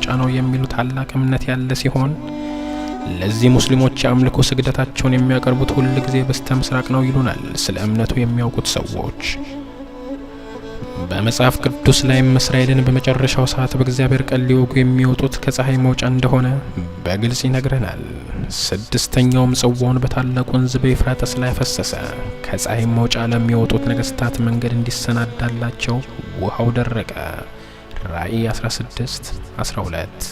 መውጫ ነው የሚሉ ታላቅ እምነት ያለ ሲሆን፣ ለዚህ ሙስሊሞች የአምልኮ ስግደታቸውን የሚያቀርቡት ሁል ጊዜ በስተ ምስራቅ ነው ይሉናል ስለ እምነቱ የሚያውቁት ሰዎች። በመጽሐፍ ቅዱስ ላይም እስራኤልን በመጨረሻው ሰዓት በእግዚአብሔር ቀን ሊወጉ የሚወጡት ከፀሐይ መውጫ እንደሆነ በግልጽ ይነግረናል። ስድስተኛውም ጽዋውን በታላቅ ወንዝ በኤፍራጥስ ላይ ፈሰሰ። ከፀሐይ መውጫ ለሚወጡት ነገስታት መንገድ እንዲሰናዳላቸው ውሃው ደረቀ። ራእይ 16 12።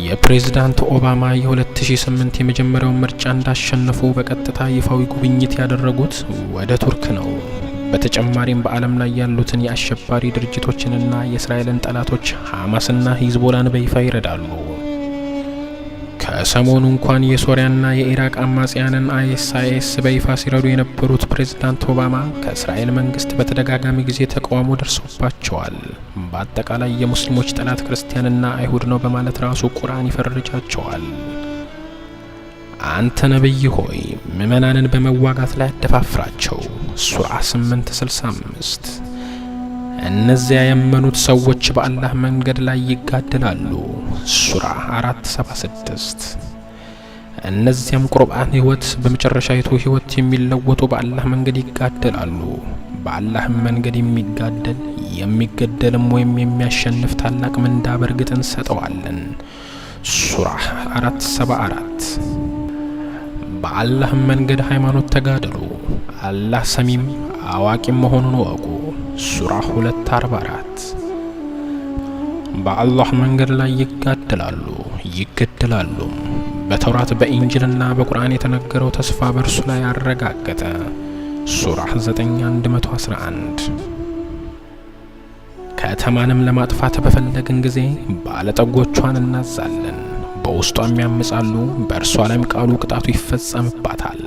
የፕሬዝዳንት ኦባማ የ2008 የመጀመሪያውን ምርጫ እንዳሸነፉ በቀጥታ ይፋዊ ጉብኝት ያደረጉት ወደ ቱርክ ነው። በተጨማሪም በዓለም ላይ ያሉትን የአሸባሪ ድርጅቶችንና የእስራኤልን ጠላቶች ሐማስና ሂዝቦላን በይፋ ይረዳሉ። ከሰሞኑ እንኳን የሶሪያና የኢራቅ አማጽያንን አይኤስአይኤስ በይፋ ሲረዱ የነበሩት ፕሬዝዳንት ኦባማ ከእስራኤል መንግስት በተደጋጋሚ ጊዜ ተቃውሞ ደርሶባቸዋል። በአጠቃላይ የሙስሊሞች ጠላት ክርስቲያንና አይሁድ ነው በማለት ራሱ ቁርአን ይፈርጃቸዋል። አንተ ነቢይ ሆይ፣ ምእመናንን በመዋጋት ላይ አደፋፍራቸው። ሱራ 8:65። እነዚያ ያመኑት ሰዎች በአላህ መንገድ ላይ ይጋደላሉ። ሱራ 4:76። እነዚያም ቁርአን ህይወት በመጨረሻይቱ ህይወት የሚለወጡ በአላህ መንገድ ይጋደላሉ። በአላህም መንገድ የሚጋደል፣ የሚገደልም ወይም የሚያሸንፍ ታላቅ ምንዳ በእርግጥ እንሰጠዋለን። ሱራ 4:74። በአላህም መንገድ ሃይማኖት ተጋደሉ፣ አላህ ሰሚም አዋቂም መሆኑን እወቁ። ሱራ 2:44። በአላህ መንገድ ላይ ይጋደላሉ፣ ይገደላሉ። በተውራት፣ በኢንጅልና በቁርአን የተነገረው ተስፋ በእርሱ ላይ አረጋገጠ። ሱራ 9:111። ከተማንም ለማጥፋት በፈለግን ጊዜ ባለጠጎቿን እናዛለን፣ በውስጧም ያምጻሉ፣ በእርሷ ላይም ቃሉ ቅጣቱ ይፈጸምባታል።